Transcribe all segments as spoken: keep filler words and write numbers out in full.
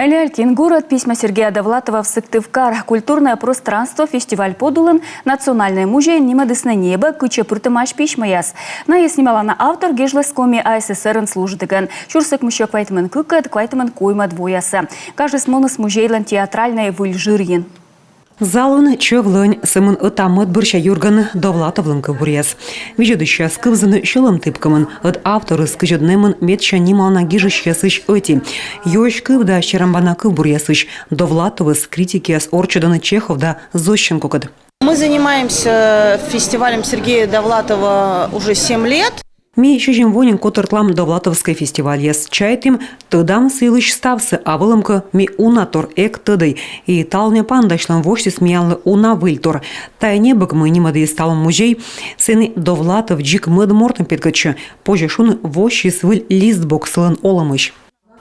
«Лялькин город. Письма Сергея Довлатова в Сыктывкар». «Культурное пространство» фестиваль подулын Национальнӧй музейын нимӧдісны небӧг, кытчӧ пыртӧмаӧсь письмӧяс. Найӧс нималана автор гижліс Коми АССР-ын служитігӧн сюрс ӧкмыссё квайтымын кыкӧд — квайтымын коймӧд воясӧ. Гажыс муніс музейлӧн театральнӧй выль жырйын. Залын чӧв-лӧнь, сӧмын ӧта-мӧд бӧрся юргӧны Довлатовлӧн кывбуръяс. Видзӧдысьяс кывзӧны сьӧлӧм тіпкӧмӧн, ӧд авторыс кызьӧд нэмын медся нималана гижысьясысь ӧти. Ёсь кыв да серамбана кывбуръясысь. Довлатовӧс критикъяс орччӧдӧны Чехов да Зощенкокӧд. Мы занимаемся фестивалем Сергея Довлатова уже семь лет. Ми сизим во нин котыртлам довлатовскӧй фестивальяс. Чайтім, тӧдам сылысь ставсӧ, а вӧлӧмкӧ, ми уна тор эг тӧдӧй. И талунъя паныдасьлӧм восьтіс миянлы уна выльтор. Тайӧ небӧг, мый нимӧдіс талун музей. Сэні Довлатов дзик мӧд мортӧн петкӧдчӧ. Позьӧ шуны, воссис выль листбок сылӧн олӧмысь.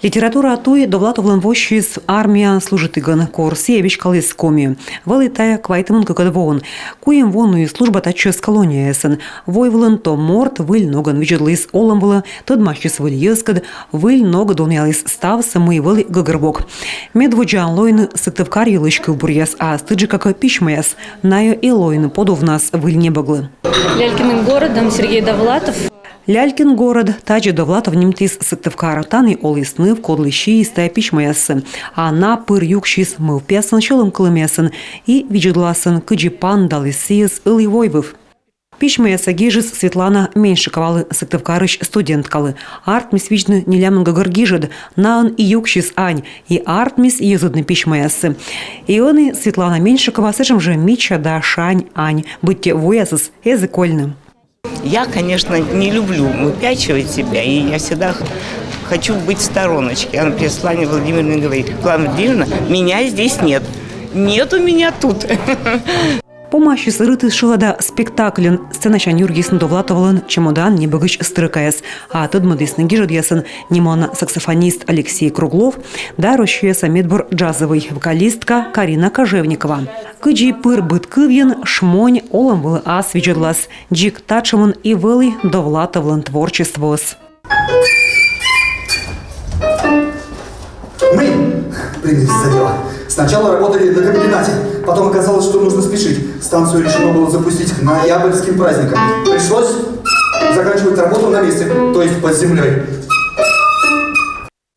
Литература туй Довлатовлӧн воссис армияын служитігӧн, кор сійӧ веськаліс Комиӧ. Вӧлі тайӧ квайтымын кыкӧд воын. Куим во нуис служба татчӧс колонияясын. Войвылын том морт выль ногӧн видзӧдліс олӧм вылӧ, тӧдмасис выль йӧзкӧд, выль ног донъяліс ставсӧ, мый вӧлі гӧгӧрбок. Медводдзаӧн лоины Сыктывкар йылысь кывбуръяс, а стӧчджыка кӧ, письмӧяс. Найӧ и лоины подувнас выль небӧглы. «Лялькиным городом» Сергей Довлатов. «Лялькин город» — тадзи Довлатов нимтіс Сыктывкар. Тані оліс ныв, кодлы сиис тайӧ письмӧяссӧ. А на пыр юксис мӧвпъясӧн, сьӧлӧмкылӧмъясӧн и видзӧдласӧн, кыдзи паныдаліс сійӧс ылі войвыв. Письмӧяссӧ гижис Светлана Меньшиковалы, Сыктывкарысь студенткалы. Артмис видзны нелямын гӧгӧр гижӧд, наӧн и юксис ань, и артмис йӧзӧдны письмӧяссӧ. И ӧні Светлана Меньшикова сэтшӧм жӧ мича да шань ань, быттьӧ воясыс эз и кольны. Я, конечно, не люблю выпячивать себя, и я всегда х-, хочу быть в стороночке. А Светлана Владимировна говорит: «Светлана Владимировна, меня здесь нет. Нету меня тут». Помасис «Рытыссьыла» да спектакльын. Сценасянь юргисны Довлатовлӧн «Чемодан» небӧгысь строкаяс. А тӧдмӧдісны гижӧдъясӧн нималана саксофонист Алексей Круглов да Россияса медбур джазовӧй вокалистка Карина Кожевникова. Кыдзи пыр быд кывйын, шмонь олӧм вылӧ ас видзӧдлас. Дзик татшӧмӧн и вӧлі Довлатовлӧн творчествоыс. Мы принялись за дело. Сначала работали на комбинате, потом оказалось, что нужно спешить. Станцию решено было запустить к ноябрьским праздникам. Пришлось заканчивать работу на месте, то есть под землей.